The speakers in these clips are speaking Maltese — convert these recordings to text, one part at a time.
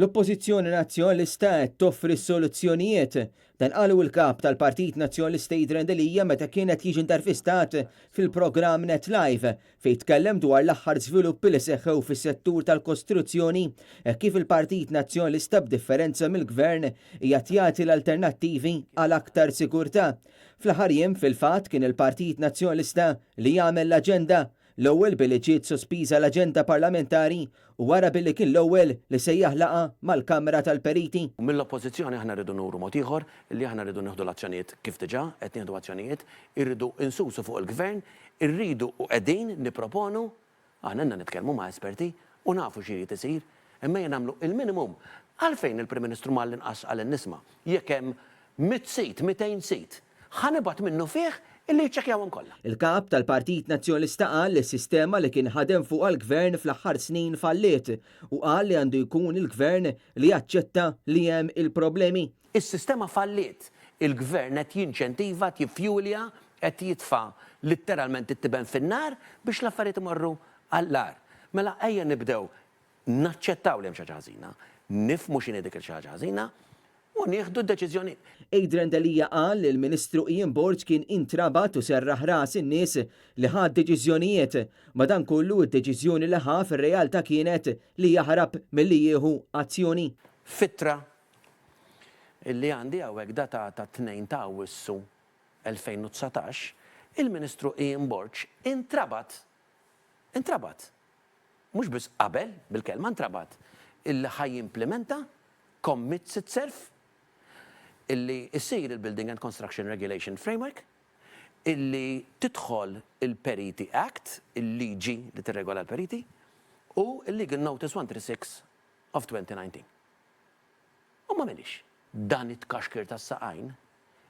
L-Oppożizzjoni Nazzjonalista qed toffri s-soluzzjonijiet. Dan qalu l-Kap tal-Partit Nazzjonalista Adrian Delia meta kien qed jiġi intervistat fil-programm Net Live fejn tkellem dwar l-aħħar żviluppi li seħħew fis-settur tal-kostruzzjoni hekk kif il-Partit Nazzjonalista b'differenza mill-Gvern qiegħed jagħti l-alternattivi għal aktar sigurtà. Fl-aħħar jiem fil-fatt kien il-Partit Nazzjonalista li għamel l-aġenda L-ewwel billi ġiet sospiża l-aġenda parlamentari u wara billi kien l-ewwel li sejjaħ laqgħa mal-Kamra tal-Periti. Mill-Oppożizzjoni aħna rridu nuru mod ieħor li aħna rridu nieħdu l-azzjonijiet kif diġà qed nieħdu azzjonijiet, irridu nsusu fuq il-Gvern, irridu u qegħdin nipproponu, aħna ilna nitkellmu ma' esperti u nafu xi jrid isir, imma ejja nagħmlu il-minimum. Għalfejn il-Prim Ministru ma għall-inqas qalilna isma' jekk hemm mitt sit, 200 sit, Ħa nibgħat minnufih illi jiċċekkjawhom kollha. Il-Kap tal-Partit Nazzjonalista qal li s-sistema li kien ħadem fuqha l-Gvern fl-aħħar snin falliet u qal li għandu jkun il-Gvern li jaċċetta li hemm il-problemi. Is-sistema falliet. Il-Gvern qed jinċentiva, qed jiffjulja, qed jitfa' litteralment it-tiben fin-nar biex l-affarijiet imorru għall-agħar. Mela ejja nibdew naċċettaw li hemm xi ħaġa ħażina, nifhmu x'inhi dik il-xi ħaġa ħażina u nieħdu d-deċiżjonijiet. Adrian Delia qal li l-Ministru Ian Borg kien intrabat u serraħ ras in-nies li ħa d-deċiżjonijiet. Madankollu d-deċiżjoni li ħa fir-realtà kienet li jaħrab milli jieħu azzjoni. F'ittra li għandi hawnhekk datata 2 ta' Awwissu 2019, il-Ministru Ian Borg intrabat, intrabat, mhux biss qabel, bil-kelma ntrabat, illi ħa jimplimenta commits itself illi issir il-Building and Construction Regulation Framework, illi tidħol il-Periti Act, il-liġi li tirregola l-periti, u l-Legal Notice 136 of 2019. U m'għamilhiex. Dan it-tkaxkir tas-saqajn,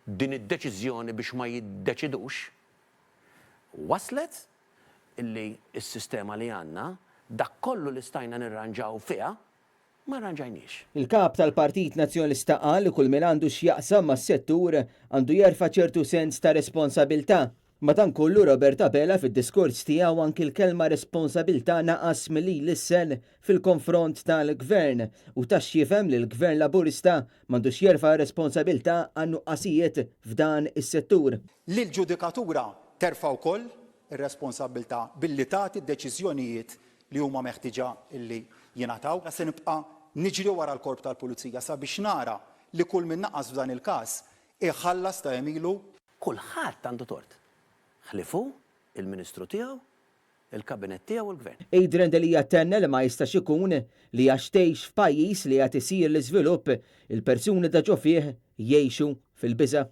din id-deċiżjoni biex ma jiddeċidux, wasslet illi s-sistema li għandna, dak kollu li stajna nirranġaw fiha, ma rranġajniex. Il-Kap tal-Partit Nazzjonalista qal li kull min għandu x'jaqsam mas-settur għandu jerfa' ċertu sens ta' responsabilità. Madankollu Robert Abela fid-diskors tiegħu anki l-kelma responsabilità naqas milli jlissen fil-konfront tal-Gvern u ta x'jifhem li l-Gvern Laburista m'għandux jerfa' r-responsabilità għan-nuqqasijiet f'dan is-settur. Li l-ġudikatura terfa' wkoll ir-responsabbiltà billi tagħti d-deċiżjonijiet li huma meħtieġa li jingħataw. Se nibqa' niġri wara l-Korp tal-Pulizija sabiex nara li kull min naqas f'dan il-każ iħallas ta' għemilu. Kulħadd għandu tort. Ħlief hu, il-Ministru tiegħu, il-Kabinett tiegħu u l-Gvern. Adrian Delia tenna li ma jistax ikun li għax tgħix f'pajjiż li qed isir l-iżvilupp, il-persuni ta' ġo fih jgħixu fil-biża'.